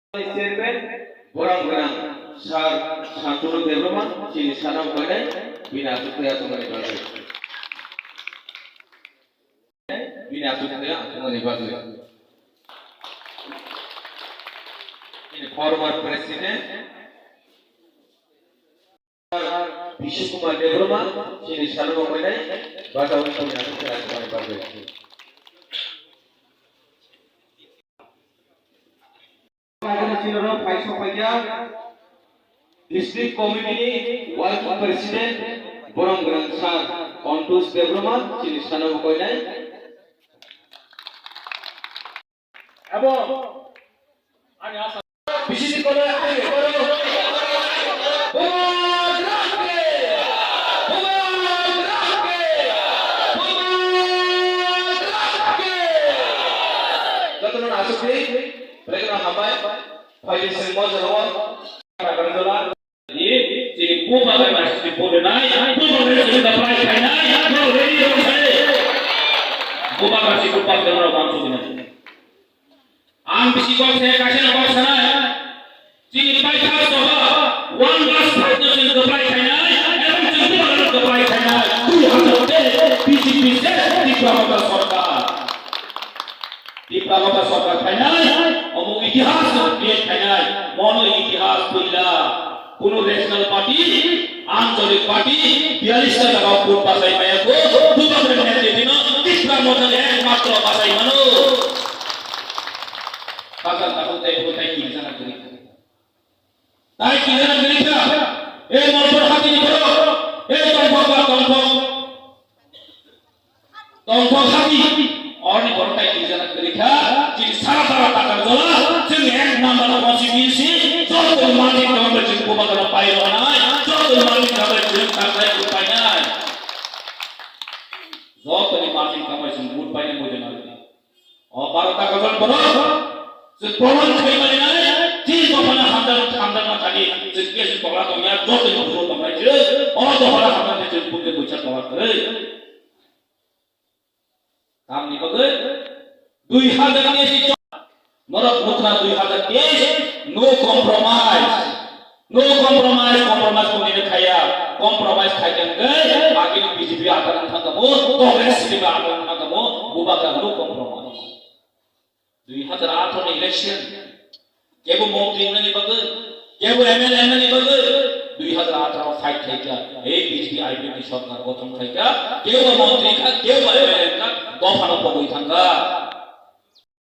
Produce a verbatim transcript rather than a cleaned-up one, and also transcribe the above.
Chairman, borok gwnang Sir Santanu Debbarma, chini sana bo koinai, bini aswk khe aswk mani bagwi. Bini aswk khe aswk mani bagwi. Chini former President, Bishnu Kumar Debbarma, chini sana bo koinai, bata wi chini aswk khe aswk mani bagwi. Paikha chini rok phai sok paikha. District Committee ni Working President, borom gwnang Sir Kontus Debbarma, chini sana bo koinai. Abo, ani asa. Bisini kono, ani kono. Buma Grahke! Buma Grahke! Buma Grahke! Jotono aswk di. Belai kheno hambai. Phaidi chwng mo jorao. Di, chini bubagra bai chini vote rinai, bubagra bai chini apply khainai, bo ready rw se. Bubagra bai chini bubagra rw bang chini. Ang bisi kok se kaisa no kok sanai. Chini paitha soha one bus five no chini apply khainai, ebong chini bubagra rw apply khainai. Dui hajar te B J P se Tipra Motha Sarkar. Tipra Motha Sarkar phainai, omo itihas no create khainai, mono itihas puila. Kuno regional party, ancholik party, biyallis ta jaga vote bachai maya ko, bubagra netrito no Tipra Motha ni ekmatro bachai mano. Hajar takhuk tai bo tai kiri jana kiri. Tai kiri jana kiri kha. E Morpor hati ni borok, e Tongthok ba Tongthok. Tongthok hati, orni borok tai kiri jana kwrwi kha, chini sara sara Takarjala, chwng ek number constituency, jotoni margin kama bai chwng bubagra pai rwnai, jotoni margin kama bai chwng thangbai vote painai. Jotoni margin kama bai chwng vote painai moidana. O baro Takarjala borok, chwng proman khai mani nai, chini dophano hamdan, hamdan ma thani, chwng kesi tongla tongya, jotoni bujo tongnai chwng, o dophano hamdan chwng vote bucha tongla kwrwi. Tamni bagwi dui hajar teis ni chong-, norok buthra dui hajar teis, no compromise. No compromise, compromise kuni ni khaya. Compromise khai khe hwnkhe, agini B J P atar wng thang kamo, Congress simi ba atar wng thang kamo, bubagra no compromise. Dui hajar atharo ni election. Kebo montri wngnani bagwi, kebo M L A wngnani bagwi, dui hajar atharo fight khaikha, ei B J P I P F ni sorkar gothon khaikha, kebo montri kha, kebo M L A wngkha, dophano pogwi thangkha.